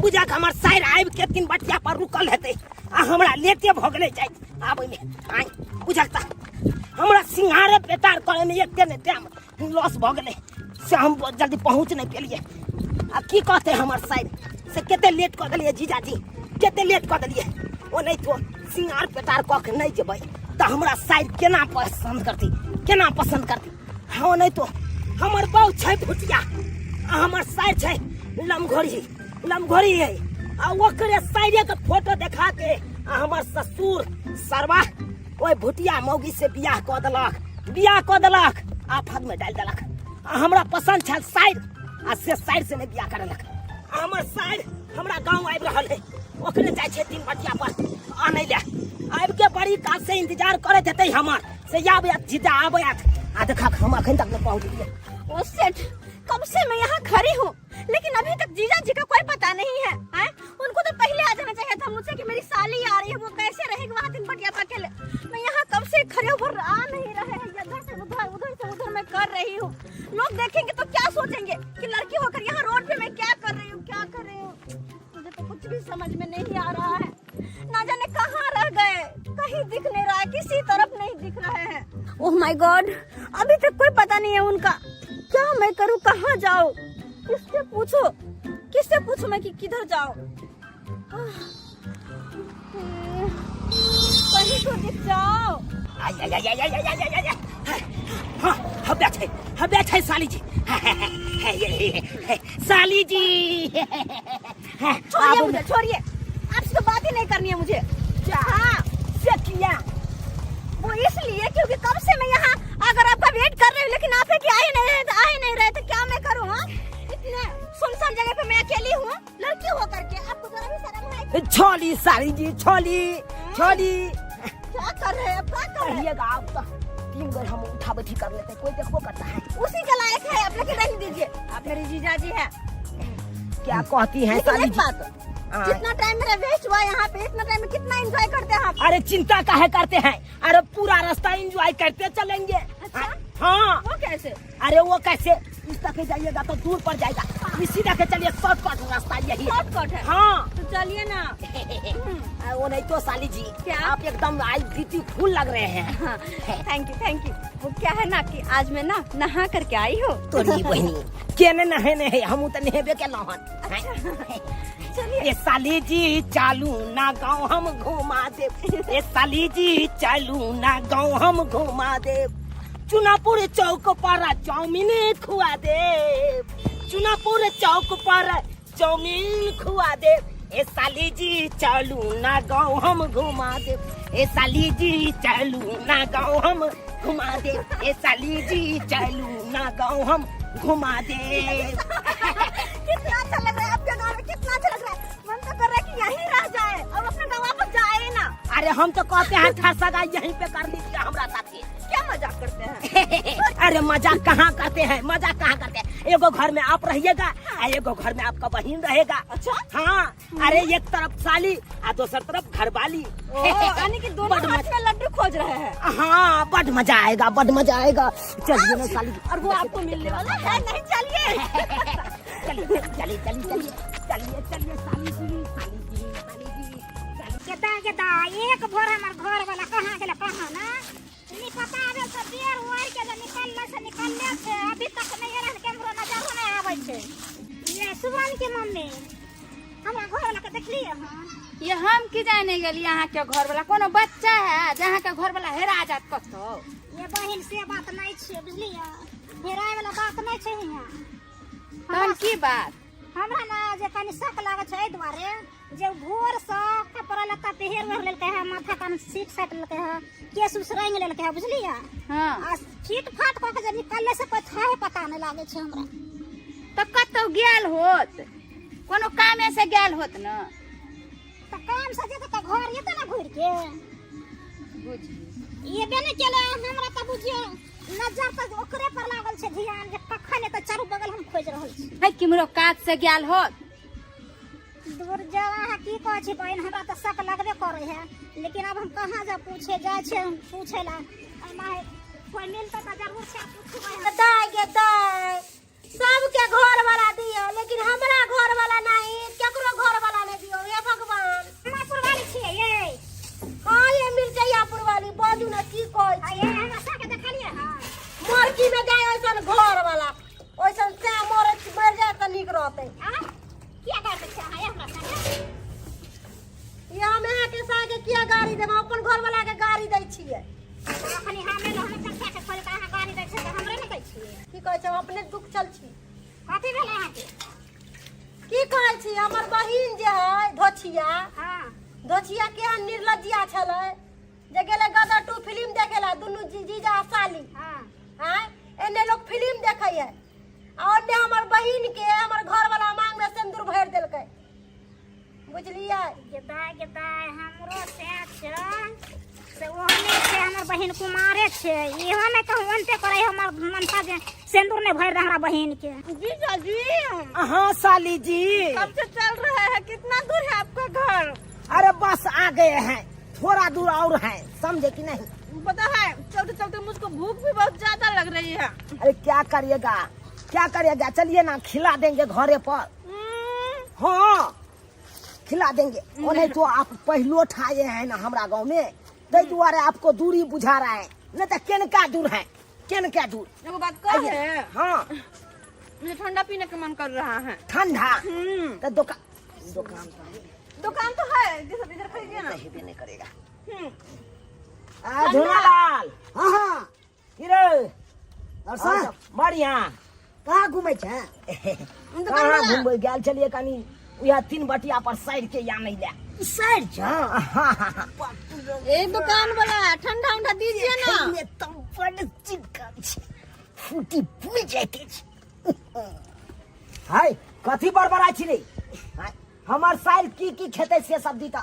बुझा के हमर साइर आबि के तीन बटिया पर रुकल हेतै आ हमरा लेटे भऽ गेलै जाइत आबैमे। आइ बुझक तऽ हमरा सिंघारे पेटार करैमे एते ने टाइम लॉस भऽ गेलै से हम जल्दी पहुँच नहि पेलियै। आ की कहतै हमर साइर से कते लेट कऽ देलियै जीजाजी, कते लेट कऽ देलियै। ओ नहि तो सिंगार पेटार कऽ के नहि जेबै तऽ हमरा साइर केना पसन्द करतै, केना पसन्द करतै? हँ नहि तो हमर बाउ छै भुटिया आ हमर साइर छै लमघोरी, लमघोरी है आ ओकरे साइरे के फोटो देखा के आ हमर ससुर सरवा ओहि भुटिया मौगी से बियाह कऽ देलक, बियाह कऽ देलक, आफत में डालि देलक। आ हमरा पसन्द छल साइर आ से साइर से नहि बियाह करेलक। आ हमर साइर हमरा गाँव आबि रहल है, ओकरे जाइ छै तीन बटिया पर आनै ले। आबि के बड़ी काल से इंतजार करैत हेतै हमर से आबै जीजा आबै। आ देखक हम अखन तक नहि पहुँचलियै। ओ सेठ, कब से मैं यहाँ खड़ी हूँ लेकिन अभी तक जीजा जी का कोई पता नहीं है, हैं? उनको तो पहले आ जाना चाहिए था मुझसे कि मेरी साली आ रही है, वो कैसे रहेगी वहाँ तीन बटिया पर अकेले। मैं यहाँ कब से खड़े होकर आ नहीं रहे हैं, इधर से उधर उधर से उधर मैं कर रही हूँ। लोग देखेंगे तो क्या सोचेंगे कि लड़की होकर यहाँ रोड पे मैं क्या कर रही हूँ, क्या कर रही हूँ। मुझे तो कुछ भी समझ में नहीं आ रहा है, ना जाने कहाँ रह गए, कहीं दिख नहीं रहा है, किसी तरफ नहीं दिख रहे हैं। ओह my God, अभी तक कोई पता नहीं है उनका। क्या मैं करूँ, कहाँ जाऊँ, किससे पूछो, किससे पूछूं मैं कि किधर जाऊँ? कहीं तो दिख जाओ। आय, आय, आय, आय, आय, आय, आय, आय, आय। हाँ, हब्या छै, हब्या छै साली जी। साली जी। छोड़िए मुझे, छोड़िए, आपसे तो बात ही नहीं करनी है मुझे। हाँ, से किया? वो इसलिए क्योंकि कब से मैं यहाँ अगर आपका वेट कर रही हूँ लेकिन आप कि आए नहीं रहे, तो आए नहीं रहे तो क्या मैं करूँ? हाँ, इतने सुनसान जगह पे मैं अकेली हूँ, लड़की हो करके, आपको जरा भी शर्म है? छोली साली जी, छोली, छोली। क्या कर रहे हैं आप, क्या कर रहे हैं? कहिएगा आप तो तीन बार हम उठा बैठी कर लेते हैं, कोई देखो करता है। उसी के लायक है आप, लेकिन रहने दीजिए, आप मेरी जीजा जी हैं। क्या कहती हैं लेकिन साली एक जी? बात, हाँ। जितना टाइम मेरा वेस्ट हुआ यहाँ पे, इतना टाइम में कितना एंजॉय करते हैं आप? अरे चिंता काहे करते हैं, अरे पूरा रास्ता एंजॉय करते चलेंगे। अच्छा? हाँ। वो कैसे? अरे वो कैसे, इस तक जाइएगा तो दूर पर जाएगा, इसी तरह चलिए, शॉर्टकट रास्ता यही है। शॉर्टकट है? हाँ। तो चलिए ना। वो नहीं तो साली जी, क्या? आप एकदम आई ब्यूटीफुल लग रहे हैं। हाँ, thank you, thank you. वो क्या है ना कि आज मैं ना नहा करके आई हूँ। तोरी बहिनी केने नहेने है, हम तो नहेबे के नहन। चलिए। ए साली जी चालू ना गाँव हम घुमा दे, ए साली जी चालू ना गाँव हम घुमा दे, चुनापुर चौक पर चाउमीन खुआ दे, चुनापुर चौक पर चाउमीन खुआ दे, ए साली जी चालू ना गाँव हम घुमा दे, ए साली जी चालू ना गाँव हम घुमा दे, ए साली जी चालू ना गाँव हम घुमा दे। कितना अच्छा लग रहा है आपके गाँव में, कितना अच्छा लग रहा है। मन तो कर रहा है कि यहीं रह जाए और अपना गाँव वापस जाए ना। अरे हम तो कहते हैं था सगाई यहीं पे कर लीजिए हमरा साथी। क्या मजाक करते हैं? अरे मजाक कहाँ करते हैं, मजाक कहाँ करते हैं। एगो घर में आप रहिएगा आ एगो घर में आपका बहन रहेगा। अच्छा? हाँ, अरे एक तरफ साली आ दोसर तरफ घरवाली। ओ, यानी कि दोनों बड़ हाथ मजा- में लड्डू खोज रहे हैं। हाँ, बड़ मजा आएगा, बड़ मजा आएगा। चलिए ना साली। और वो आपको मिलने वाला है नहीं, चलिए। चलिए चलिए चलिए चलिए चलिए चलिए साली जी, साली जी, साली जी, साली। गेदा गेदा एक भोर हमर घर वाला कहाँ गेलै कहाँ ना नहीं पता आबे से बेर ओढ़ के जे निकलले से निकलले छै, अभी तक नहीं एलन, केमरो नजरो नहीं आबै छै। ये सुमन के मम्मी हमरा घर वाला के देखलियै हन? ये हम की जाने गेलियै अहाँ के घर वाला कोनो बच्चा है जे अहाँ के घर वाला हेरा जात कतौ? ये बहिन से बात नहीं छै, बुझलियै, हेराय वाला बात नहीं छै हियाँ। तहन की बात? हमरा ना जे कनि शक लागै छै एहि दुआरे जे भोर से कपड़ा लत्ता पहिर ओढ़ लेलकै है, माथा कान सीट साटि लेलकै है, केस उस रंग लेलकै है, बुझलियै? हाँ। आ फीट फाट कऽ के जे निकललै से कोई थाहे पता नहि लागै छै हमरा। तऽ कतौ गेल होत, कोनो कामे से गेल होत न? तऽ काम से जेतै तऽ घर एतै ने घुरि के। बुझ एबे नहि केलै हमरा तऽ बुझियौ नजर तऽ ओकरे पर लागल छै ध्यान जे कखन एतै, चारू बगल हम खोजि रहल छी। है किम्हरो काज से गेल होत। दूर जाओ, अहाँ की कहै छी बहिन, हमरा तऽ शक लगबे करै है, लेकिन अब हम कहाँ जा पूछे जाइ छियै हम पूछे ला, एना कोई मिलतै तऽ जरूर छै पूछबै। दाय गे दाय, सबके घर वाला दियो लेकिन हमरा घर वाला नहीं, केकरो घर वाला नहीं दियो हे भगवान। हमरा पुरवाली छियै ये। हाँ ये मिर्चैयापुर वाली बाजू ना की कहै आ छी। ये हमरा साके देखलियै हँ। मरकी में गाय ओइसन घर वाला ओइसन से मरे मर जाए तऽ नीक रहतै। आ किया गारि दै छियै अहाँ ये हमरा साके? ये हम अहाँके सागे किया गाड़ी देब, हम अपन घर वाला के गाड़ी दै छियै। अखनी हम एलहुँ हन चर्चा के खोलि कऽ अहाँ गारि दै छियै तऽ हमरे ने दै छियै। की कहै छै, हम अपने दुख चल छी। कथी भेल अहाँके? की कहै छी, हमर बहिन जे है धोछिया। हाँ। धोछिया केहन निर्लज्जिया छलै जे गेलै गदर 2 फिल्म देखे ला दुनू जीजा आ साली। हाँ। आँय एने लोग फिल्म देखै है आ ओने हमर बहिन के हमर घर वाला मांग में सिंदूर भरि देलकै, बुझलियै? गेदाय गेदाय हमरो सएह छै से ओहने छै, हमर बहिन कुमारे छै, इहो नहि कहूँ ओनते करै हमर मनसा जे सिंदूर नहि भरि दे हमरा बहिन के। जीजा जी। हाँ साली जी। कब से चल रहा है, कितना दूर है आपका घर? अरे बस आ गए हैं, थोड़ा दूर और है, समझे कि नहीं? पता है चलते चलते मुझको भूख भी बहुत ज्यादा लग रही है। अरे क्या करिएगा क्या करिएगा, चलिए ना खिला देंगे घरे पर। हाँ खिला देंगे। और नहीं तो आप पहलो ठाए हैं ना हमरा गांव में, तै दुआरे आपको दूरी बुझा रहा है, नहीं तो केनका दूर है, केनका दूर। एगो बात कहे? आइए। हाँ। मुझे ठंडा पीने का मन कर रहा है। ठंडा? तो दुकान दुकान तो है। दुकान तो है, जैसे इधर खरीदिए ना। नहीं भी नहीं करेगा। आ झूलालाल। हाँ हाँ। की रे? और सर? बढ़िया। कहाँ घूमे छे? कहाँ घूमबै गेल छलियै कनी उएह 3 बटिया पर साइड के या नहीं ले। ई साइड छ? हाँ। ए दुकान वाला ठंडा उंडा दीजिए ना। में तो बड़ चिपकल छै, फूटी फूल जाते छै। हाय कथी बड़बड़ाइ छी रे? हाय, हमर साइड की की खेतै से सब दी त।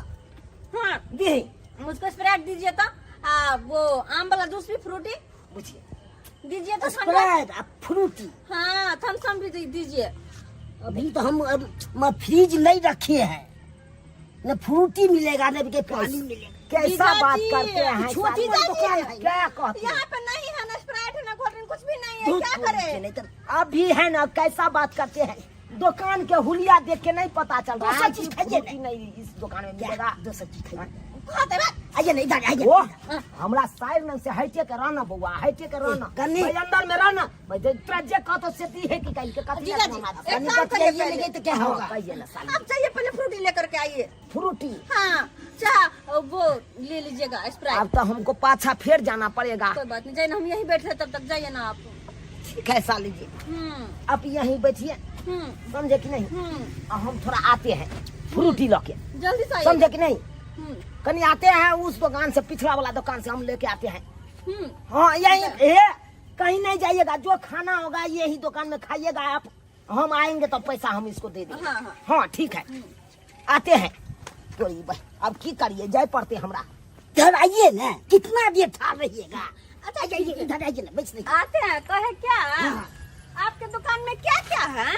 हाँ। दीही। मुझको स्प्राइट दीजिए तो, आ वो आम वाला जूस भी, फ्रूटी बुझिए दीजिए तो ठंडा। स्प्राइट आ फ्रूटी। हाँ थम्स अप भी दीजिए। अभी तो हम अब फ्रिज नहीं रखे हैं, न फ्रूटी मिलेगा न के पानी मिलेगा। कैसा जीजा बात जी, करते हैं छोटी साली? सी दुकान है। क्या कहते हैं? यहाँ पे नहीं है ना स्प्राइट है ना कोल्ड ड्रिंक, कुछ भी नहीं है, दूध क्या पूरी करें? के नहीं तो अभी है ना कैसा बात करते हैं, दुकान के हुलिया देख के नहीं पता चल रहा है दोसर चीज कि खाइए फ्रूटी नहीं इस दुकान में क्या? मिलेगा। दोसर चीज खाइए। कहते बात। आइए ना इधर आइए। ओ हमरा साइड में से हटे के रहना बउआ, हटे के रहना। कनी। भाई अंदर में रहना। भाई जे तोरा जे कहतो से दी है कि कहीं के कथी जीजा अपना जी, माथ। एक कनी काम बतियाइए करिए पहले। लगे तो क्या हाँ, होगा? कहिए ना साली। आप जाइए पहले फ्रूटी लेकर के आइए। फ्रूटी? हाँ चाह वो ले लीजिएगा स्प्राइट। अब तो हमको पाछा फिर जाना पड़ेगा। कोई बात नहीं, जाइए ना, हम यहीं बैठे तब तक, जाइए ना आप। ठीक है साली जी। आप यहीं बैठिए। समझे कि नहीं? और हम थोड़ा आते हैं फ्रूटी लके। जल्दी से आइए। समझे कि नहीं? कहीं आते हैं उस दुकान से, पिछला वाला दुकान से हम लेके आते हैं। हाँ यही ए, कहीं नहीं जाइएगा, जो खाना होगा यही दुकान में खाइएगा आप। हम आएंगे तो पैसा हम इसको दे देंगे। हाँ, हाँ। हाँ ठीक है आते हैं। तो अब की करिए, जाए पड़ते हमरा। इधर आइए ना, कितना देर ठाड़ रहिएगा? अच्छा आइए इधर आइए ना, बैठ नहीं। आते हैं तो है क्या? हाँ। आपके दुकान में क्या क्या है?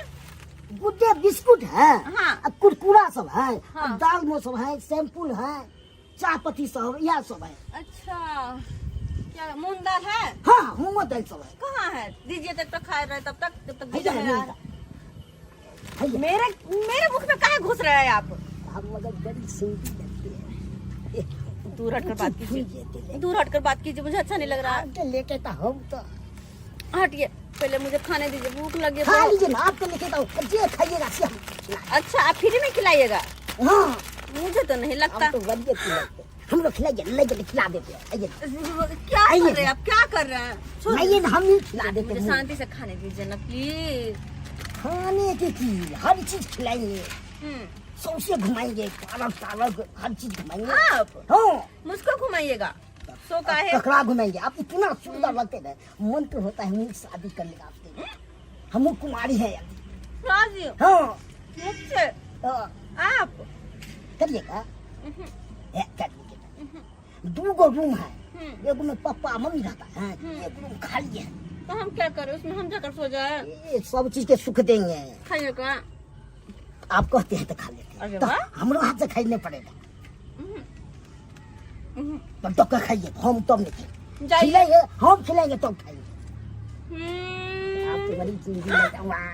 गुड्डे बिस्कुट है, हाँ। और कुरकुरा सब है, हाँ। और दाल में सब है, शैम्पू है, चाय पत्ती सब, यह सब है। अच्छा क्या मूंग दाल है? हाँ मूंग दाल सब है। कहाँ है? दीजिए तब तक खाए रहे, तब तक जब तक है दीजिए मूंग रहा। दाल। है। मेरे मेरे मुख में काहे घुस रहे हैं आप? हम मगर बड़ी सुंदर लगती है। दूर हटकर बात फूल कीजिए, जाते हैं। दूर हटकर बात कीजिए, मुझे अच्छा नहीं लग रहा है। आपके लेके तो हम तो हटिए पहले मुझे खाने दीजिए, भूख लगी है खा बहुत। लीजिए ना, आपके लेके तो जे खाइएगा से हम खिलाएंगे। अच्छा आप फ्री में खिलाइएगा? हाँ। मुझे तो नहीं लगता। हम तो बढ़िया खिलाते, हम लोग खिलाइए, ले जाके खिला देते हैं। आइए। क्या आइए। कर रहे हैं आप, क्या कर रहे हैं? छोड़ आइए ना, हम ही खिला देते मुझे हैं। शांति से खाने दीजिए ना प्लीज। खाने की चीज हर चीज खिलाएंगे, सौसे घुमाएंगे, पालक पालक हर चीज घुमाएंगे। आप? हाँ। मुझको घुमाइएगा? सो का है? ककड़ा घुमाएंगे। आप इतना सुंदर लगते हैं, मन तो होता है हम शादी कर लेगा आपसे। हम कुमारी है अभी। शादी? हाँ। मुझसे? हाँ। आप करिएगा? कर लीजिएगा। दो गो रूम है, एगो में पापा मम्मी रहता है, एक रूम खाली है। तो हम क्या करें उसमें, हम जाकर सो जाए? ये सब चीज के सुख देंगे। खाइएगा? आप कहते हैं तो खा लेते हैं। अरे तो वाह। हमरो हाथ से खाइने पड़ेगा। तब तो खाइए, हम तब नहीं खाएंगे। जाइए। खिलाएंगे, हम खिलाएंगे तब खाएंगे। आप तो बड़ी चीज है, वाह।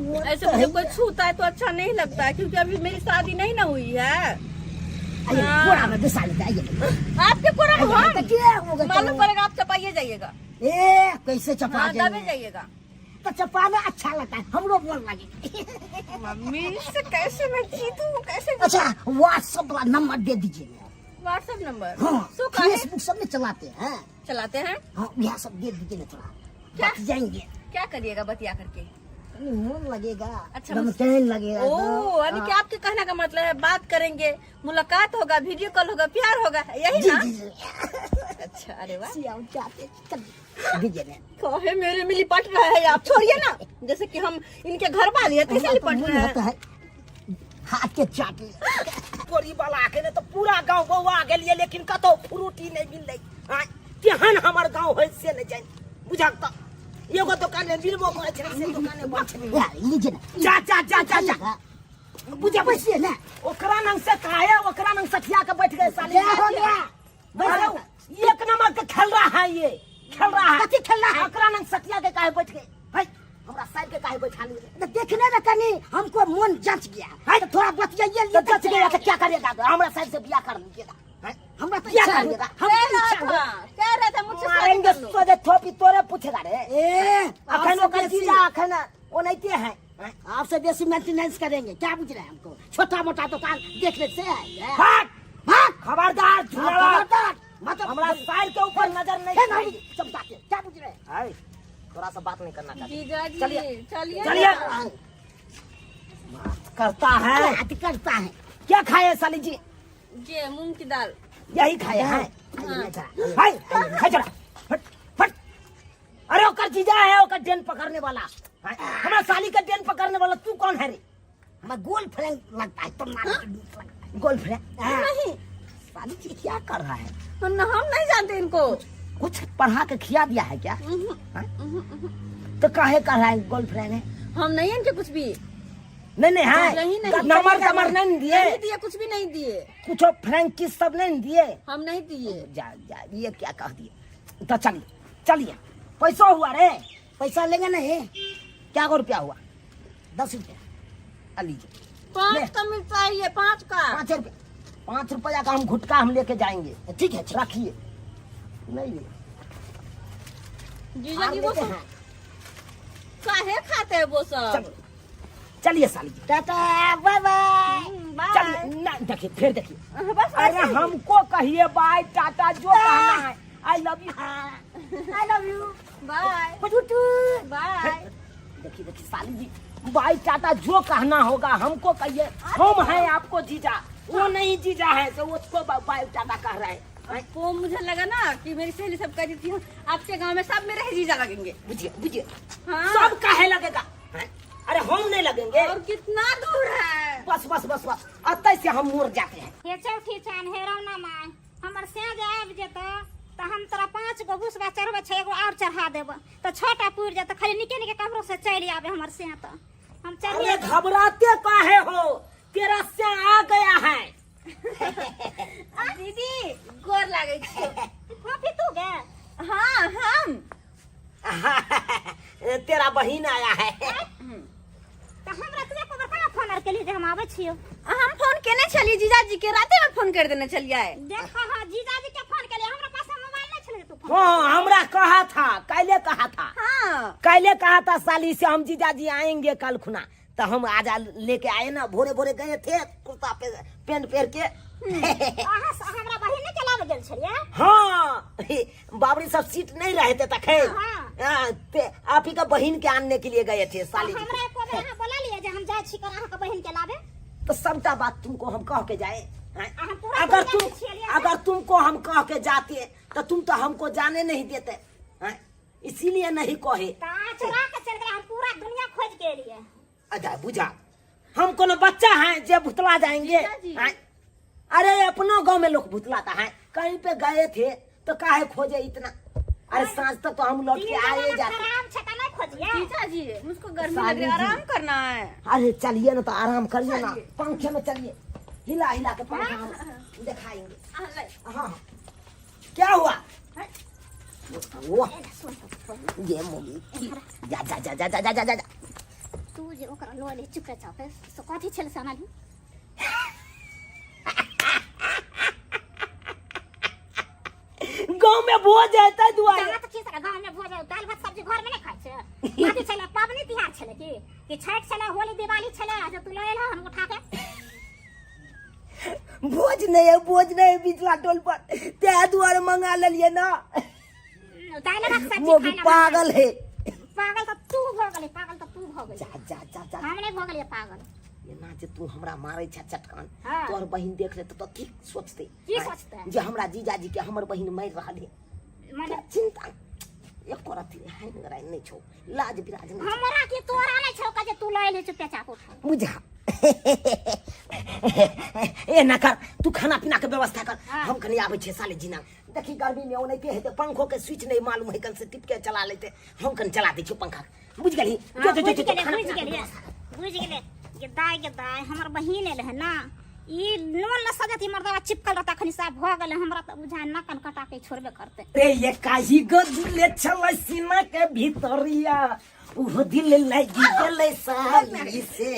वो ऐसे तो मुझे है। कोई छूता है तो अच्छा नहीं लगता है, क्योंकि अभी मेरी शादी नहीं ना हुई है। आइए, कोड़ा में घुसा लेते हैं, आइए। आपके कोरा में आइए, हम तो क्या होगा मालूम तो? पड़ेगा, आप चपाइए जाइएगा। ए कैसे चपा हाँ, दबे जाएंगे? जाइएगा। तो चपाना अच्छा लगता है हमरो बोल लगे। मम्मी से कैसे मैं जीतूं, कैसे? अच्छा, व्हाट्सएप वाला नंबर दे दीजिए। WhatsApp number? हाँ। सो काहे? फेसबुक सब में चलाते हैं। चलाते हैं। हाँ, यह सब दे दीजिए ना थोड़ा। क्या? बच जाएंगे। क्या करिएगा बतिया करके? नहीं, मन लगेगा। अच्छा, नमकीन लगेगा। ओ तो, यानी कि हाँ। आपके कहने का मतलब है बात करेंगे, मुलाकात होगा, वीडियो कॉल होगा, प्यार होगा, यही जी ना? जी जी। अच्छा, अरे वाह। सियाओ चाहते चल दीजिए ना। काहे मेरे में लिपट रहा है आप? छोड़िए ना, जैसे कि हम इनके घर वाले हैं कैसे हमरा तो लिपट मन रहे होता हैं। है हाथ के चाट ले। तोरी वाला के ने तो पूरा गांव बौआ गेलिए, लेकिन कतौ फ्रूटी नहीं मिललै। आँय, केहन हमर गांव है से नहीं जानि। बुझक तऽ एगो दोकान में मिलबो करै छै, से दोकान में बंद छै। यार लीजिए ना। जा जा जा जा जा, बुझे बैठिए ना। ओकरा नंग से काहे ओकरा नंग सठिया के बैठ गए साले। क्या हो गया? अरे एक नंबर के खेल रहा है, ये खेल रहा है। कथी खेल रहा है? ओकरा नंग सठिया के काहे बैठ गए भाई? हमरा साइड के काहे बैठा लिए? तो देखने में तनी हमको मन जच गया है? तो थोड़ा बतियाइए तो जच गया तो क्या करेगा? हमरा साइड से बियाह कर लीजिएगा। हमरा तो क्या इच्छा करिएगा? हम कह तो रहा इच्छा था, कह रहा था मुझसे शादी मारेंगे कर लो। सोझे थोपी तोरे पूछेगा रे। ए अखन आपसे ओकर बेसी- जीजा अखन ओनाहिते है। आपसे बेसी मेंटेनेंस करेंगे क्या? बुझ रहे हैं हमको छोटा मोटा दुकान देखने से है। भाग भाग। खबरदार झुलावा। खबरदार मतलब हमरा साइड के ऊपर नजर नहीं हे भाई, चमका के क्या बुझ रहे हैं? है तोरा से बात नहीं करना चाहते। जीजा जी चलिए। चलिए। चलिए। बात करता है। क्या करता है? क्या खाए साली जी? ये मूंग की दाल। यही खाए हैं? आइए ना। हाय हाय, जरा फट फट। अरे ओकर जीजा है ओकर डेन पकड़ने वाला। हाय, हमरा साली का डेन पकड़ने वाला तू कौन है रे? हमारा गोल फ्रेंड लगता है तुम नाम के बीच लगता है। गोल फ्रेंड? हाँ। नहीं। साली जी क्या कर रहा है? हम नहीं जानते इनको। कुछ पढ़ा के खिया दिया है क्या? हाँ? तो काहे कर रहा है गोल फ्रेंड है? हम नहीं इनके कुछ भी। नहीं नहीं है नहीं, नहीं। नंबर तमर नहीं दिए? नहीं दिए, कुछ भी नहीं दिए। कुछ फ्रेंड किस सब नहीं दिए? हम नहीं दिए। जा जा, ये क्या कह दिए। तो चलिए चलिए, पैसा हुआ रे? पैसा लेंगे नहीं? क्या गो रुपया हुआ? 10 रुपया। आ लीजिए। 5 का मिलता है ये, 5 का। 5 रुपया, 5 रुपया का हम घुटका हम लेके जाएंगे। ठीक है, ठीक। रखिए। नहीं जीजा जी हम वो लेते सब हैं। काहे खाते हैं वो सब? चलिए चलिए साली जी। टाटा बाय बाय। बाय। चलिए ना, देखिए फिर देखिए। बस अरे ऐसे ही। हमको कहिए बाय टाटा जो कहना है। I love you. I love you. Bye bye. देखिए देखिए साली जी, बाय टाटा जो कहना होगा हमको कहिए। हम हैं आपको जीजा, वो नहीं जीजा है तो उसको बाय टाटा कह रहे हैं। वो मुझे लगा ना कि मेरी सहेली सब कह रही थी आपके गांव में सब मेरे ही जीजा लगेंगे। बुझिए बुझिए। हाँ। सब काहे लगेगा? हैं? अरे हम नहीं लगेंगे। और कितना दूर है? बस बस बस बस, अतः से हम मुड़ जाते हैं। हे चौठी चान, हे रौना माय, हमर स्याज आबि जेतौ तऽ हम तोरा 5 गो भुसबा चढ़बै छै, एगो और चढ़ा देबो तऽ 6टा पुरि जेतौ। खाली निके निके कमरो से चलि आबे हमर स्या तऽ हम चढ़िए। अरे घबराते काहे हो, तेरा स्या आ गया है। दीदी गोर लागे छी। कॉफी तू गे? हाँ हम। तेरा बहिन आया है। तऽ हमरा तू एको बेर कहाँ फोन आर केली जे हम आबै छियौ? हम फोन केने छलियै जीजाजी के, राते में फोन कर देने छलियै। देख हाँ, जीजाजी के फोन केलियै, हमरा पास मोबाइल नहीं छलै तू फोन। हाँ हमरा कहा था, कैले कहा था। हाँ कैले कहा था साली से हम जीजाजी आएंगे कल खुना, तो हम आज लेके आए ना, भोरे भोरे गए थे कुर्ता पे पेंट पहन के। अहाँ हमरा बहिन नहीं चलाबै गेल छलियै? हाँ बाबरी सब सीट नहीं रहे थे तखन। हाँ। हाँ, ते आप ही का बहिन के आनने के लिए गए थे साली जी। हमरा एको बेर अहाँ बोला लियै जे हम जाइ छी कर अहाँके बहिन के लाबे? तो सबटा बात तुमको हम कह के जाए हैं? हम पूरा अगर दुनिया तुम के छियलियै। अगर तुमको हम कह के जाते तो तुम तो हमको जाने नहीं देते हैं? इसीलिए नहीं कहे। तऽ अहाँ चोरा के चलि गेलै, हम पूरा दुनिया खोज के एलियै। अच्छा बुझा, हम कोनो बच्चा हैं जे भुतला जाएंगे? जीजाजी। हैं? अरे अपनो गांव में लोग भुतलाता है। कहीं पे गए थे तो काहे खोजे इतना? अरे सांझ तक तो हम लौट के दिन आए जमाना जाते। खराब छै तऽ नहीं खोजियै। जीजाजी मुझको गर्मी लग साली रही है, जी। आराम करना है। अरे चलिए ना तो आराम करिए ना, पंखे में चलिए, हिला हिला के पंखा हम दिखाएंगे। अहाँ ले। हाँ हाँ। क्या हुआ? वो पहिले ये मोगी की जा जा जा जा जा जा जा जा तू जे ओकरा लऽ ले चुपे चापे से कथी छल से अनलही गांव में भोज है ताहि दुआरे जहाँ तऽ की सके गाँव में भोज दालि भात सब्जी घर में नहीं खाइ छै कथी छलै पबनी तिहार छलै की कि छठि छलै होली दिवाली छलै जे तू लऽ एलह हम उठा के भोज नहीं है, भोज नहीं है बिचला टोल पर, ताहि दुआरे मंगा लेलिए ना। दालि भात सब्जी मोगी खाइ लए पागल है। पागल तऽ तू भऽ गेलै, पागल तऽ तू भऽ गेलै। जा जा जा जा। हम नहि भऽ गेलियै पागल। एना जे तू हमरा मारै छ चटकान, हाँ। तोहर बहिन देख लेतौ तऽ की सोचतै? की सोचतै? जे हमरा जीजाजी के हमर बहिन मारि रहल है। मने चिंता एको रत्ती हानि गराइन नहि छौ, लाज बिराज नहि छौ। हमरा की तोरा नहि छौ जे तू लऽ एलही चुपे चाप उठा। बुझा एना कर, तू खाना पीना के व्यवस्था कर। हाँ। हम कनी आबै छियै साले जीना। देखी गर्मी में ओनाहिते हेतै, पंखो के स्विच नहीं मालूम है, कन से टिप के चला लेते। हम कन चला दै छियौ पंखा, बुझि गेलही? हाँ, जो जो बुझि जो गेलियै खाना बुझि पीना के गेलियै व्यवस्था कर। बुझि गेलियै। गे दाय गे दाय, हमर बहिन एलै हन ना, ई नोन ल सजत मर्दवा चिपकल रहता खनी साफ भऽ गेलै। हमरा तऽ बुझाय नकन कटा के छोड़बे करतै। रे ये काही गो दिले छलै सीना के भीतरिया, उहो दिल लागि गेलै साली से,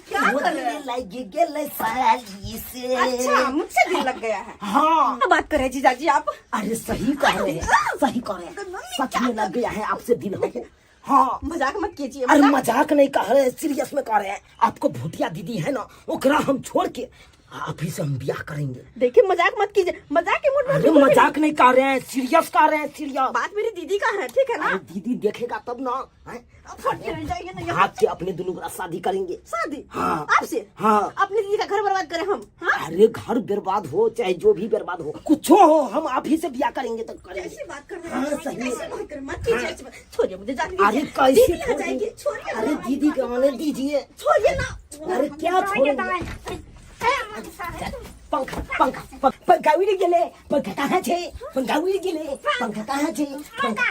क्या उहो कर रहे दिल हो? लागि गेलै साली से। अच्छा, मुझसे दिल लग गया है? हाँ। क्या बात कर रहे हैं जीजाजी आप? अरे सही कह रहे हैं, सही कह रहे हैं, सच में लग गया है आपसे दिल हमको। हाँ। मजाक मत कीजिए। अरे मजाक नहीं कह रहे हैं, सीरियस में कह रहे हैं। आपको भूटिया दीदी है ना, ओकरा हम छोड़ के आप ही से हम ब्याह करेंगे। देखिए मजाक मत कीजिए, मजाक के मूड में अरे बिल्कुल भी मजाक नहीं कर रहे हैं, सीरियस कर रहे हैं, सीरियस। बात मेरी दीदी का है, ठीक है ना? अरे दीदी देखेगा तब ना, हैं? अब फट के रह जाएंगे ना यहाँ। भाग के अपने दोनों का शादी करेंगे। शादी? हाँ। आपसे? हाँ। अपनी दीदी का घर बर्बाद करें हम? हाँ? अरे घर बर्बाद हो चाहे जो भी बर्बाद हो, कुछ हो, हम आप ही से ब्याह करेंगे तो करेंगे। कैसे बात कर रहे हाँ, हैं? सही कैसे है। बात कर रहे हैं? मत कीजिए ऐसे बात। छोड़िए मुझे, जाने अरे दीजिए। कैसे दीदी आ छोड़ जाएगी, देंगे? छोड़िए अरे ना। दीदी के आने दीजिए। छोड़िए ना। अरे क्या छोड़ेंगे? पंखा पंखा पंखा उड़ि गेलै, पंखा कहाँ छै? पंखा उड़ि गेलै, पंखा कहाँ छै? पंखा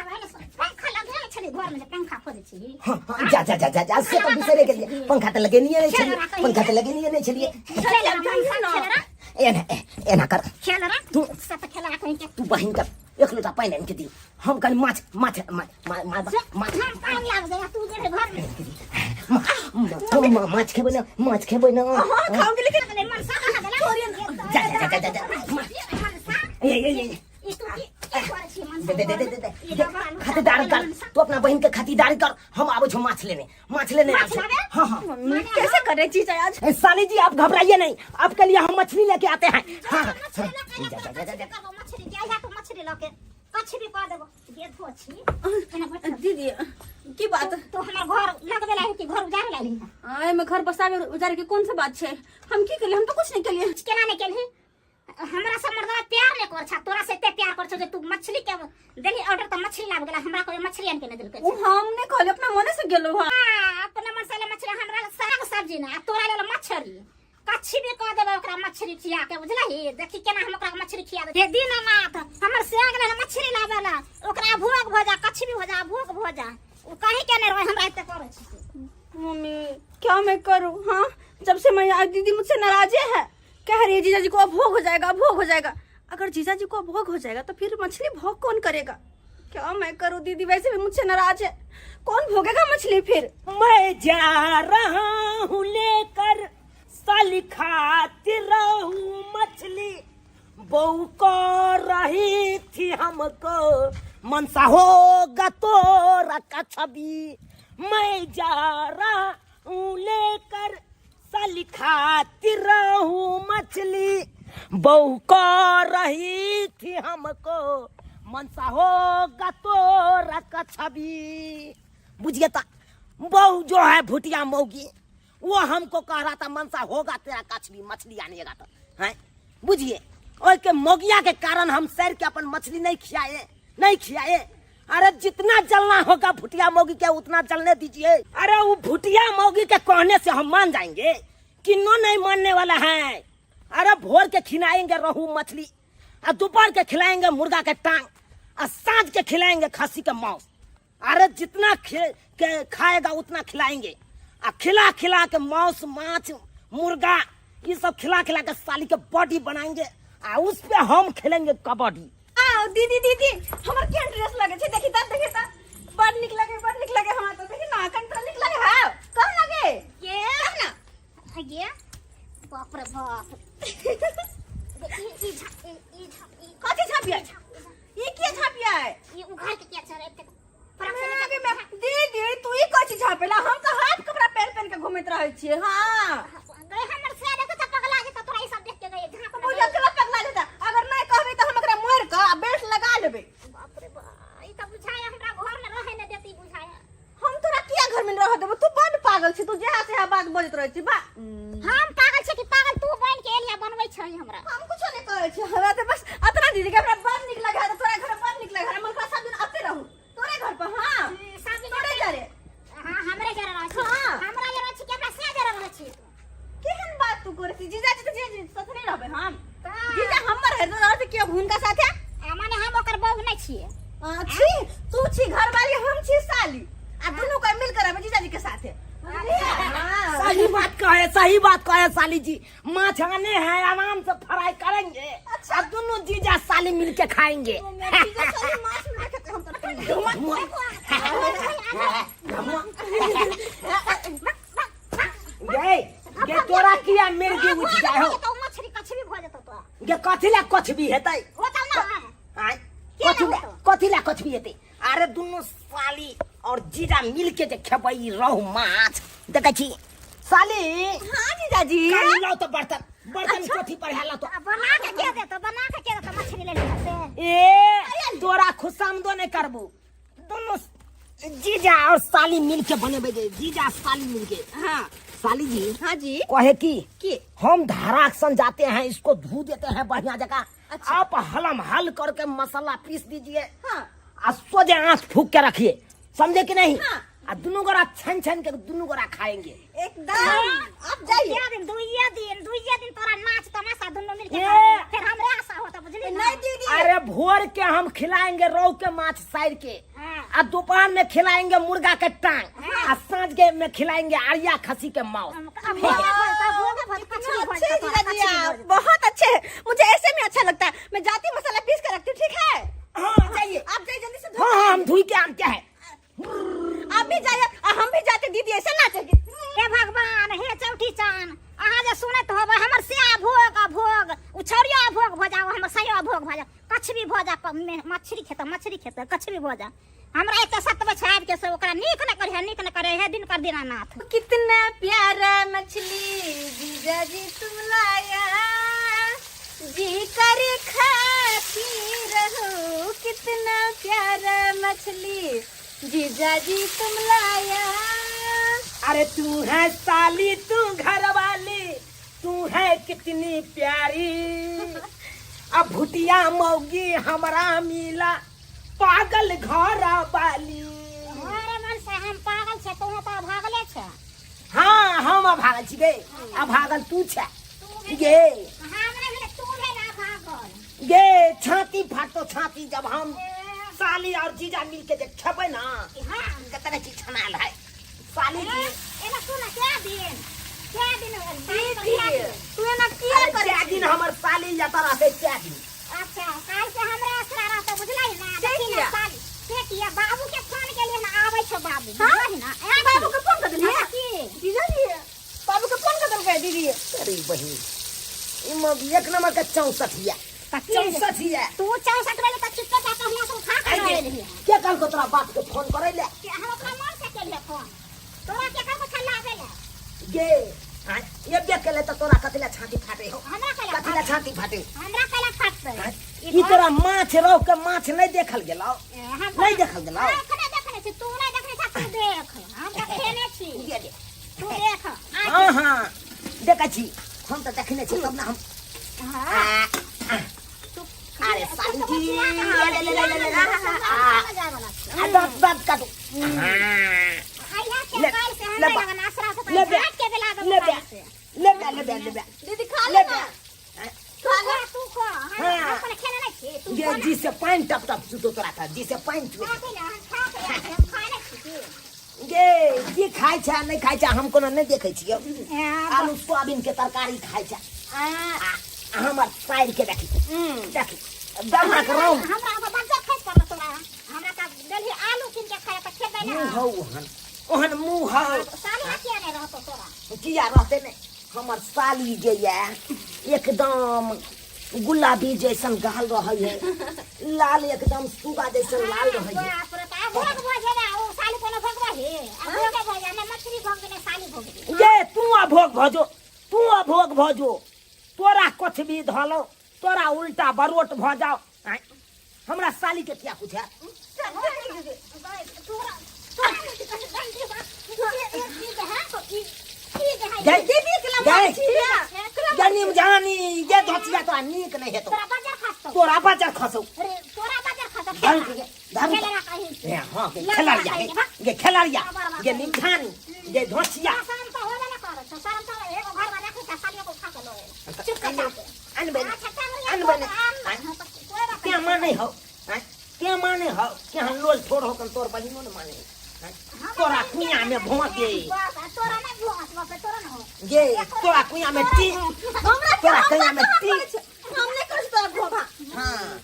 पंखा लगेने छलै घर में जे पंखा खोजै छी। हाँ, हाँ, जा जा जा जा जा, से तऽ बिसरे गेलियै, पंखा तऽ लगेनिये नहि छलियै, पंखा तऽ लगेनिये नहि छलियै। खेल रा, मनसा, खेल रा। एना एना कर। खेल रा। तू से तऽ खेल रा कहीं के। तू बहिन के एक लोटा पानि आनि के दी, हम कनि माछ माछ माछ माछ माछ हम पानि लाब जाय, तू जेबे घर में। माछ खेबै ना, माछ खेबै ना? हाँ खाऊंगी, लेकिन गेलै मनसा कहाँ गेलै? जा जा जा जा जा। मनसा ए ए ए ई तू की की करै छी मनसा? दे दे दे दे दे ई दे। डबरा लुटा खातिरदारी कर। मनसा। तू अपना बहन के खातिरदारी कर, हम आबै छौ माछ लेने, माछ लेने माछ आबै छौ। लाबे? हाँ हाँ। मम्मी कैसे कर रहे जीजा आज? ए, साली जी आप घबराइए नहीं, आपके लिए हम मछली लेके आते हैं। हाँ हाँ। मछली लऽ के जा जा जा जा जा। करबो मछली के आइहा तू मछली लऽ के कछबी कऽ देबो गेधो छी एना बैठ। दीदी की बात? तू हमर घर लगबे लाही कि घर उजाड़े लाही? आय में घर बसावे उजारे के कौन सा बात छै? हम की केलिए? हम तो कुछ नहीं केलिए। केना नहीं केलही? हमरा से मर्दवा प्यार नहीं कर छा, तोरा से एते प्यार कर छौ जे तू मछली के देली ऑर्डर त मछली लाब गेला, हमरा कोई मछली आन के नहीं देलकै। उ हम नहीं कहले, अपना मने से गेलो। हां। हां, अपना मन से मछली, हमरा लग साग सब्जी ना, आ तोरा लेल मछली कच्छी भी कह देबै ओकरा मछली खिया के, बुझलही? देखी केना हम ओकरा मछली खिया दे। हे दीनानाथ, हमर साग लेल मछली लाबे ला ओकरा भोग भ जा, कच्छी भी हो जा, भोग भ जा, उ कहीं के नहीं रहे, हमरा एते करै छी। मम्मी क्या मैं करूं? हाँ, जब से मैं आज दीदी मुझसे नाराजे है, कह रही है जीजा जी को अब भोग हो जाएगा, अब भोग हो जाएगा। अगर जीजा जी को भोग हो जाएगा तो फिर मछली भोग कौन करेगा? क्या मैं करूं दीदी, वैसे भी मुझसे नाराज है, कौन भोगेगा मछली फिर? मैं जा रहा हूँ लेकर साली खाती रहूं मछली, बहू को रही थी हमको मनसा होगा तोरा का छवि। मैं जा रहा हूँ लेकर साली खाती रहूं मछली, बहू को रही थी हमको मनसा होगा तोरा का छवि। बुझिए ता बहू जो है भुटिया मौगी, वो हमको कह रहा था मनसा होगा तेरा कछबी मछली आनेगा तो हैं, बुझिए और के मौगिया के कारण हम सर के अपन मछली नहीं खियाए, नहीं खियाए। अरे जितना जलना होगा भुटिया मौगी के उतना जलने दीजिए। अरे वो भुटिया मौगी के कहने से हम मान जाएंगे कि नो नहीं मानने वाला है। अरे भोर के खिलाएंगे रोहू मछली, और दोपहर के खिलाएंगे मुर्गा के टांग, और सांझ के खिलाएंगे खस्सी के मांस। अरे जितना के खाएगा उतना खिलाएंगे, आ खिला खिला के मांस माछ मुर्गा ये सब खिला खिला के साली के बॉडी बनाएंगे, आ उस पे हम खेलेंगे कबड्डी। आओ दीदी, दीदी हमर केहन ड्रेस लगे छै? देखी त, देखी त। ई उघार के किया छे एते फरक से आगे में दीदी तू ई कथी झापेला हम तो हाफ कपड़ा पहन पहन के घूमत रहै छियै हां गए हमर से देखो त पगला जेता तोरा ई सब देख के गए झाप बुझल केला पगला जेता अगर नहीं कहबे त हम एकरा मोड़ के आ बेल्ट लगा लेबै बाप रे बाप ई त बुझाया हमरा घर में रहे न देती बुझाया हम तोरा किया घर में रह देबो तू बड पागल छी तू जेहा सेहा बात बजैत रहै छी बा हम पागल छै कि पागल तू बन के एलिया बनबै छै हमरा हम कुछो नहीं कहै छी हमरा तऽ बस अतना दीदी के हमरा बड नीक लगे है तोरा घर बड नीक लगे है हम ओकरा सब दिन आते रहू तोरे घर पर हां सब दिन तोरे जरे हां हमरे जरे रहै छी हाँ। हमरा जरे रहै छी कि हमरा से जरे रहै छी केहन बात तू करै छी जीजा जी तऽ जीजा जी साथे नहीं रहबै हम तऽ जीजा हमर है तो रहते के हुनका साथे आ माने हम ओकर बहू नहि छियै आ, छी तू छी घरवाली हम छी साली आ दुनू कोई मिल कर रहबै जीजा जी के साथे बुझलियै? सही बात कहे सही बात कहे साली जी माछ आने हैं आराम से फ्राई करेंगे अच्छा। अब दोनों जीजा साली मिलके खाएंगे ओ, मैं जीजा साली माछ नहीं खेते हम तो गे गे तोरा किया मिर्गी उठ जाय हो तो मछली कछबी भऽ जेतौ तोरा गे कथी ला कछबी हेतै होतौ ना आँय केना कथी ला होतौ? कथी ला कछबी हेतै अरे दुनू साली और जीजा मिल के जे खेबै ई रहु माछ देखै छी साली हाँ जीजाजी काली लाओ तो बर्तन बर्तन कोठी पर है लाओ तो आ बना के के देतौ बना के के देतौ मछली ले लिहा से ए तोरा खुशामदो नहीं करबू दोनों जीजा और साली मिल के बनेबे जे जीजा साली मिल के हाँ साली जी हाँ जी कहे की की हम धाराक्शन जाते हैं इसको धो देते हैं बढ़िया जगह अच्छा। आप हलम हल करके मसाला पीस दीजिए हाँ आ सोझे आंख फूक के रखिए समझे कि नहीं हाँ। आ दोनों गोरा छन छन के दोनों गोरा खाएंगे एकदम आप जाइए दुइया दिन दुइया दिन दुइया दिन तोरा नाच तमाशा दुनू मिल के ए! करबी। फिर हमरे आशा होता बुझली ना नहीं दीदी अरे भोर के हम खिलाएंगे रोहू के माछ साइड के हाँ। आ दोपहर में खिलाएंगे मुर्गा के टांग आ साँझ के में खिलाएंगे आरिया खसी के मांस अब भोगे भोग भोगे भोग कछली भोज अच्छे तोरा, जीजा जी कछली आप भोज। बहुत अच्छे हैं मुझे ऐसे में अच्छा लगता है मैं जाती हूँ, मसाला पीस कर रखती हूँ ठीक है हाँ जाइए आप जाइए जल्दी से धो हाँ हाँ हम धुई के आनते हैं आप भी जाइए और हम भी जाते दीदी ऐसे नाचेगी हे भगवान हे चौठी चान अहाँ जे सुनैत होबै हमर से भोग भोग उछौरियो भोग भऽ जाओ हमर सैयो भोग भऽ जाओ कछबी भऽ जा मछली खेतै मछली खेतै कछबी भऽ जा हमरा एते सतबै छै आबि के से ओकरा नीक न करिहे नीक न करे हे दिन कर दीनानाथ कितना प्यारा मछली जीजा जी तुम लाया जी कर खाती रहो कितना प्यारा मछली जीजा जी तुम लाया अरे तू है साली तू घर वाली तू है कितनी प्यारी अब भुटिया मौगी हमरा मिला पागल घर वाली अरे मन से हम पागल छै तू तऽ भागले छै हाँ हम अभागल छी गे अभागल तू छे गे हमरा भेलै तू भेल अभागल गे छाती फाटतो छाती जब हम साली और जीजा मिल के जे खेबै ना हाँ कतने चीज छनाल है साली जी एना सुन क्या दिन क्या दिन साली पर क्या दिन? तू एना किया अरे करे चार दिन हमर साली जता रहते चार दिन अच्छा काल से हमरा असरा रहते बुझलै ना से देखी ना किया? साली से किया बाबू के फोन के लिए ना आबै छौ बाबू हाँ? बुझलै ना ए, बाबू के फोन कर देलही? हाँ, की जीजा जी बाबू के फोन कर देलकै दीदी अरे बहिन ई मग एक नंबर के 64 हिया तऽ की 64 हिया तू 64 बजे तक चुपके जा कहिया से उठा के लऽ एलही के कहल को तोरा बाप के फोन करे ले के हम अपना मन से केलिए फोन तोरा के कर को लाबे ले गे हाँ, ये देख के ले तो तोरा कथी ला छाती फाटे हो हमरा कैला कथी ला छाती फाटे हमरा कैला फाटतै हाँ, ई तोरा माछ रोह के माछ नहीं देखल गेलौ नहीं देखल गेलौ एखने देखने छी तू नहीं देखने छा तू देख हम तऽ खेने छी दे दे तू देख हाँ हाँ देखै छी हम तऽ देखने छी तब ना हम हाँ अरे साली जी ले ले ले ले ले आ दांत दांत काटू ले ले बा ले बे ले बे ले बे ले बे ले बे दीदी खा ले ले बे ना खा ले ये जी से पानी टप टप चुतो तोरा का जी से पानी चुए गे की खाइ छै नहि खाइ छै हम कोनो नहि देखै छियै आलू सोयाबीन के तरकारी खाइ छै आ हमर साइड के देखी देखी दमा के रौन मुँह हौ ओहन ओहन मुँह हौ किया रहते ने हमर साली जे ये एकदम गुलाबी जैसन गाल रहै है लाल एकदम सुगा जैसन लाल रहै है। बाप रे, तऽ आब भोग भऽ जेबै, ओ साली कोनो भोगबै हे? आ भोगे भऽ जाय, ने मछली भोग ने साली भोग। ये तू अभोग भजो, तू अभोग भजो, तोरा कुछ भी धलो तोरा उल्टा बरोट भ जाओ। आँय, हमरा साली के किया कुछ है? गई गई गनीम जानी ये धोतिया तोरा नीक नहीं हेतो, तोरा बाजार खसौ। धर धर ए हां के खेलाड़िया गे, गे खेलाड़िया गे निमझानी गे धोतिया। अनबे अनबे क्या माने हो? आँय, क्या माने हो कि हम लोल छोड़ हो कन तोर बहिनो ने माने? आँय, तोरा कुइया में भोंके गे, तोरा कुइया में टी, तोरा कुइया में टी। हम नहीं करै छी तोरा घोघा। हाँ,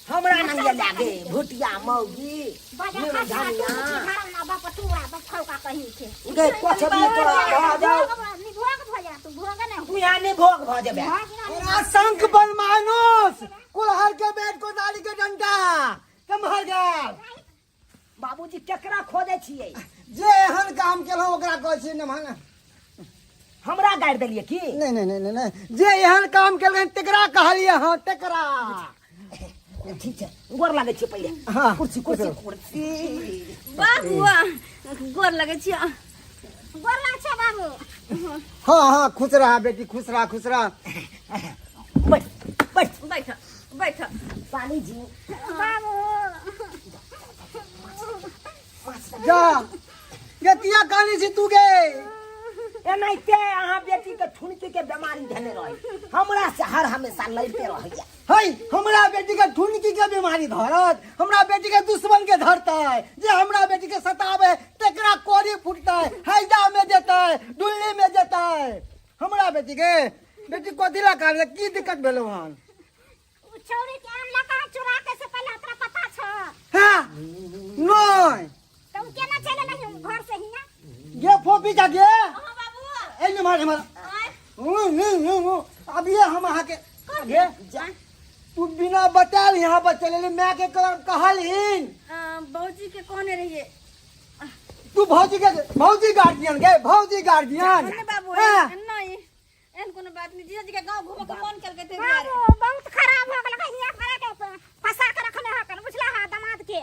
हमरा नहीं ये लागे भुटिया मौगी निमझानिया गे, कुछ भी तोरा भऽ जाओ, कुइया नहीं भोग भऽ जेबे। तोरा शंख बन मानुस कुल्हड़ के बेट कोदारी के डंडा कमहर गेल। बाबूजी केकरा खोजै छियै? जे एहन काम केलहुँ ओकरा कहै छियै नमहन। हमरा गारि देलियै की? नहीं नहीं नहीं नहीं नहीं, जे एहन काम केलकै तेकरा कहलियै। हाँ, तेकरा। ठीक छै, गोर लागै छियै पहिले। हाँ, कुर्सी कुर्सी कुर्सी। बाबू, गोर लगै छियै। गोर लागै छै बाबू। हाँ हाँ, खुश रहा बेटी, खुश रहा, खुश रहा। बैठ बैठ। बैठ बैठ। साली जी। बाबू। जा गे, किया कानी छी तू गे? एनाहिते अहाँ बेटी के ठुनकी के बीमारी धेने रही, हमरा से हर हमेशा लड़ते रहैया। है हमरा बेटी के ठुनकी के बीमारी धरत? हमरा बेटी के दुश्मन के धरतै, जे हमरा बेटी के सतावे तेकरा कोरी फुटतै, हैजा में जेतै, डुल्ली में जेतै। हमरा बेटी के बेटी कथी ला कान, की दिक्कत भेलौ हन? उ छौड़ी के आनला कहाँ चुरा के से पहले तोरा पता छौ? हाँ, नहीं। तऽ उ केना चलि एलै घर से हियाँ? गे फोपी जा गे। हाँ बाबू। ए मार मार। अब ये हम अहाँ के गे जा। तू बिना बतायल यहाँ पर चले ली, माय के कहलहिन? भौजी के कहने रहिए। तू भौजी के, भौजी गार्जियन गे, भौजी गार्जियन। नहीं बाबू। हाँ। नहीं, एहन कोनो बात नहीं। जीजा जी के गांव घूमे के मन केलकै ताहि दुआरे। बाबू, बहुत खराब हो गेल, हियाँ करा के फंसा के रखने हकन, बुझला हा दामाद के।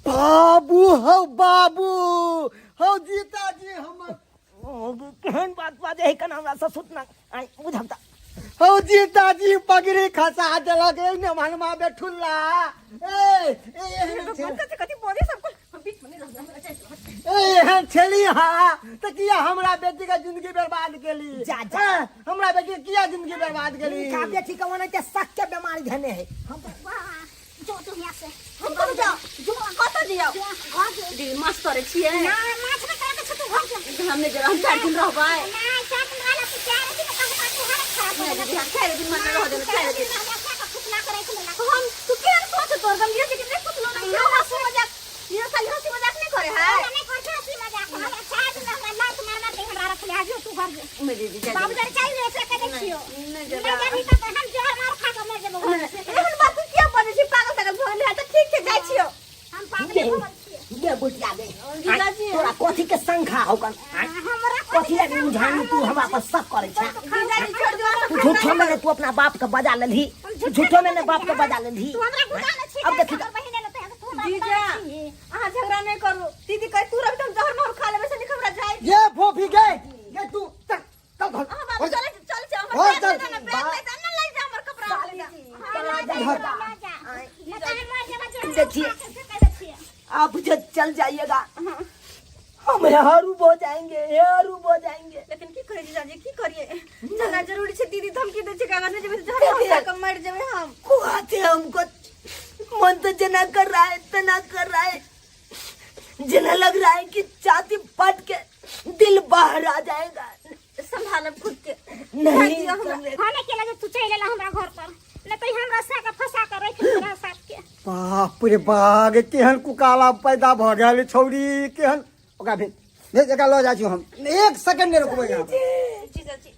बाबू हौ, बाबू हौ, जीता जी हमर। ओ, केहन बात बाजै है कन हमरा ससुर ना आइ बुझब त। हौ जीता जी पगड़ी खसा देलक। ए ने मनमा बेठुल्ला, ए ए एहन छे- कथी कथी बोले सब कुछ, हम बीच में नहीं रहबै, हमरा जाइ दो। ए एहन छेली हा त किया हमरा बेटी के जिंदगी बर्बाद केली? जा, जा। ए, हमरा बेटी के किया जिंदगी बर्बाद केली? हिनका बेटी के ओनाहिते शक के बीमारी धेने है। हम वाह, जो तू हियाँ से। हम कतऽ जाउ? जो। कतऽ जाउ? जो घर जो। दीदी, माछ तरै छियै। ना, माछ नहि करके छौ, तू घर जो। हम नहि जेबै, हम 4 दिन रहबै। नहीं, 4 दिन रहला तू 4 दिन कहू तू हालत खराब हो नहि गेल। दीदी, हम 4 दिन मने रह देबै, 4 दिन। फुकला करे छलै। हम तू केहन सोच तोर गम जीजा जी के नहीं पुछलो नहीं छै, हंसी मजाक ये साली हंसी मजाक नहीं करे है। हमरा नहीं करे हंसी मजाक, हमरा 4 दिन हमरा लात मार मार के हमरा रखले। आज तू घर जो। नहीं दीदी, जा। बाबू जरा चाहिए से कह दै छियो। नहीं नहीं जेबै। जेबही तऽ हम जहर मार खा के मर जेबो घर से। एहन बात तू किया बजै छी? पागल तागल भऽ गेल है तऽ ठीक छै, जाइ छियौ। हम पागले भऽ गेल छियै। गे बुटिया गे। जीजाजी। तोरा कथी के शंखा हो कन? आँय? हमरा कथी लगे बुझानी तू हमरा पर शक करै छै? जीजाजी, छोड़ दियौ। तू झूठो में ने तू अपना बाप के बजा लेलही, झूठो में ने बाप के बजा लेलही। तू हमरा गुदा न छी। अब देखी। हमर बहिन एलो तऽ तू हमरा जीजा, गुदा न छी। अहाँ झगड़ा नहीं करू। दीदी कहे तू रह तऽ हम जहर मार खा लेबै से निक हमरा जाय। ये फोफी गे, गे तू चल चल घर। अहाँ बाबू, चलै चल चल, हमर घर बैग चल। ले जा ना, बैग ले जा ना, ले जा हमर कपड़ा ले जा। हाँ, ला जा, घर। ला जा। नहीं तऽ हम मर जेबै, जहर देखिए। खा के से कह दै छियै। आप जो चल जाइएगा, हम हरूब हो जाएंगे, हरूब हो जाएंगे। लेकिन की करिए जीजाजी, की करिए? जाना जरूरी छै। दीदी धमकी दै छै कि अगर नहि जेबै तऽ जहर मार खा के मरि जेबै हम। कुआते हमको मन तो जना कर रहा है तना कर रहा है, जना लग रहा है कि छाती फट के दिल बाहर आ जाएगा। संभालब खुद के। नहीं। दियौ हमरा। हमे के लगे तू चलि एला हमरा घर पर, नहीं तऽ हमरा से के फंसा के राखि लेने साथ के। बाप रे बाग, केहन कुकाला पैदा भऽ गेल छौड़ी, केहन ओकरा भेज भेज, एकरा लऽ जाइ छी हम, एक सेकंड नहि रुकबै यहाँ पर। जीजाजी।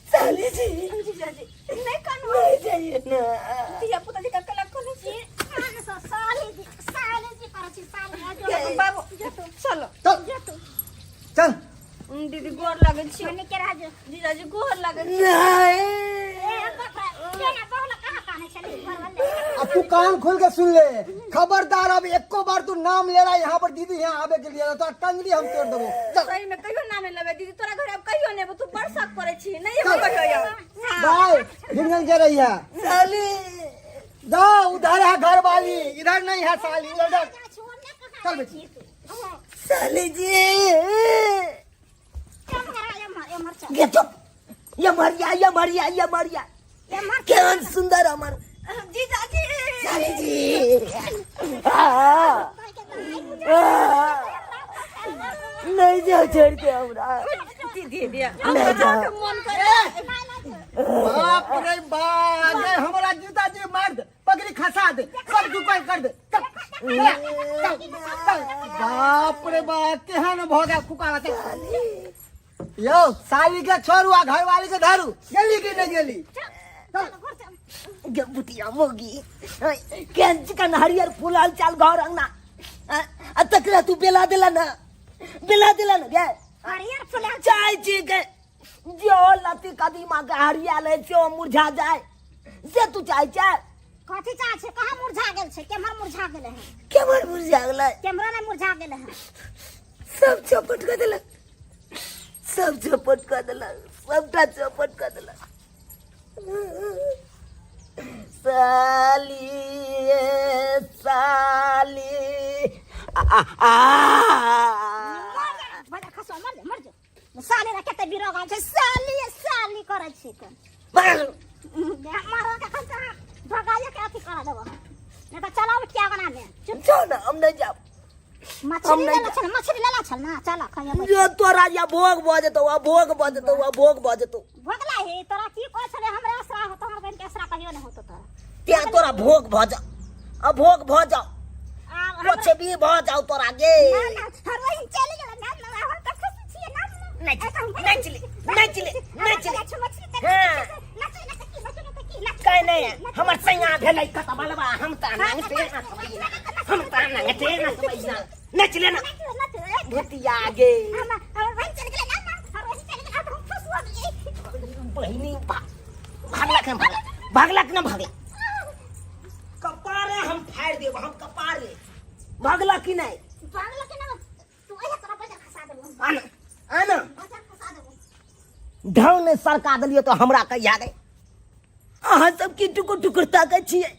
साली जी। जीजाजी, नहि कानू। नहीं जाइए ना। धिया पुता जकाँ कला कोने छी। साली जी, साली जी करै छी, साली आ जो। बाबू चलो। चल चल। दीदी, गोर लागै छी। मने के रह जो। जीजाजी, गोर लागै छी। नहीं। ए बाप रे, केना बहुला कहाँ काने छली घर वाले। अब तू कान खोल के सुन ले, खबरदार अब एको बार तू नाम ले रहा है यहाँ पर दीदी यहाँ आवे के लिए तो टंगड़ी हम तोड़ देबो। चल। सही में कहियो नाम नहीं लेबै दीदी, तोरा घर अब कहियो नहीं एबो, तू बड़ शक करै छी, नहीं एबो कहियो यौ। बाय, ढिंगन के रही है। साली। जाओ, उधर है घर वाली, इधर नहीं है साली, उधर जा। चल बेटी। साली जी। ये चुप, ये मरिया, ये मरिया, ये मरिया, केहन सुंदर हमर जीजाजी। साली जी, आ, आ, नहीं जाओ छोड़ के हमरा। दीदी दीदी नहीं जाओ। मन करे। बाप रे बाप, ये हमारा जूता जी मार दे, पगड़ी खसा दे, सब दुकान कर दे। चल चल चल। बाप रे बाप, केहन भ गया फुकारा। चल यो, साली के छोड़ू आ घर वाली के धरू। गेली कि नहीं गेली? चल। गे बुटिया मोगी, केहन चिकन हरियर फूलल चाल घर अंगना आ तकरा तू बेला देला ना, बेला देला ना गे। हरियर फूलल चाय छी के जो लती कदीमा के हरियाल है से मुरझा जाए से तू चाय चाय। कथी चाह छै? कहाँ मुरझा गेल छै? केम्हर मुरझा गेलै हन? केम्हर मुरझा गेलै? केम्हरो नहि मुरझा गेलै हन। सब चौपट कऽ देलक, सब चौपट कऽ देलक, सबटा चौपट कऽ देलक। साली ए साली आ आ आ। मर जा, बजा खसो, मर जा, मर जा। साली रे, कते बिरोग आबै छै, साली साली करै छै कोन। मार। मारो के खन तऽ भगाइए के अथी करा देबो, नहि तऽ चला उठिया बना दे। चुप। जाओ ना, हम नहीं जाओ। मछली हम नहीं लेला छल, मछली लेला छल ना, चल खइया। जो तोरा या भोग भऽ जेतौ, आ भोग भऽ जेतौ, आ भोग भऽ जेतौ। भोगला हे तोरा की कहै छलै? हमरे असरा होतो, हमर बहिन के असरा कहियो नहि होतो तोरा। त्या तोरा भोग भऽ जा, आ भोग भऽ जाओ। आब हमरा कुछ भी भऽ जाओ तोरा गे। ना ना, हमर बहिन चलि गेलै ना ना, हम तऽ खुश छियै ना ना। नहि नहि चली, नहि चली, नहि चली। हाँ। कहै नहि हमर सैया भेलै कत बलबा, हम तऽ नंगटे नचबै ना, हम तऽ नंगटे नचबै ना। नच ले ना भूतिया गे। बहिनी भागलक ना, भागलक, भागलक ना, भागलक। कपारे हम फाड़ि देब हम कपारे। भागलक कि नहि? आना आना। ढंग नहि सरका देलियै तऽ हमरा कहिया गए। अहाँ सब की टुकुर टुकुर ताकै छियै?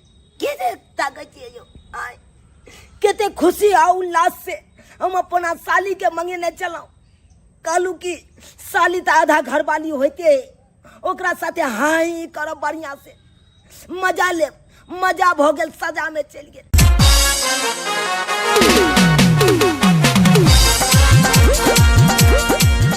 के जे ताकै छियै यौ? आय कते खुशी आ उल्लास से हम अपना साली के मंगेने चलहुँ। कहलहुँ कि साली तऽ आधा घरवाली होइते है, ओकरा साथे हाँ करब, बढ़िआँ से मजा लेब। मजा भऽ गेल सजा में चलि गेल।